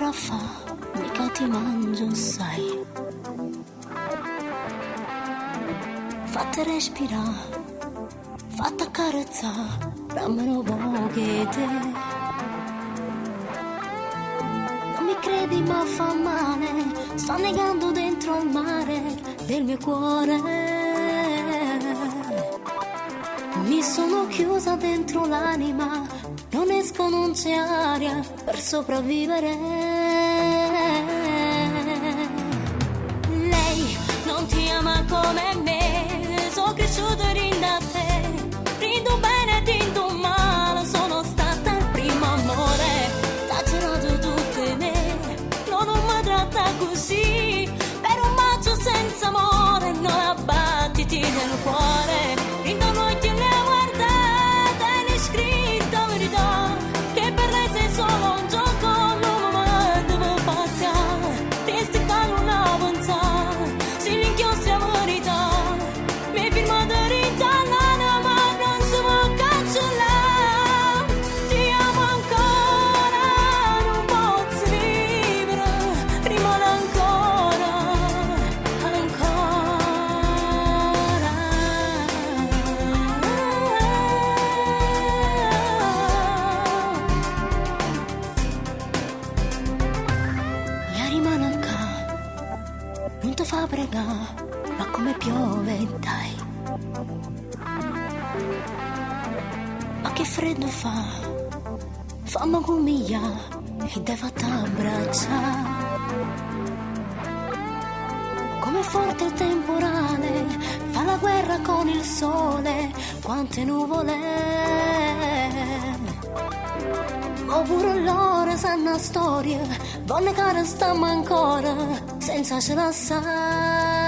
ancora fa, mica ti mangio, sai. Fatte respirare, fatta accarezzare, dammi un po' che te. Non mi credi ma fa male, sto negando dentro al mare del mio cuore. Mi sono chiusa dentro l'anima, non esco, non c'è aria per sopravvivere. Lei non ti ama come me, sono cresciuta da te, rindo bene, rindo male, sono stata il primo amore, t'ha girato tutte me, non ho mai tratta così, per un bacio senza amore non ha battiti nel cuore, rindo noi ti le guardate, ne scritto verità, che per lei sei solo un gioco, non mi devo paziare, resti qua non avanzare, se l'inchiostri a verità, mi firma l'anima, ma non si può cancellare, ti amo ancora, non posso vivere, rimane ancora, ancora. Ya rimane qua, non ti fa pregare, ma come piove dai. Ma che freddo fa, fammi come e devo t'abbracciare. Come forte il temporale, fa la guerra con il sole, quante nuvole. Ma pure loro sanno la storia, vanno che stiamo ancora, senza ce la sa.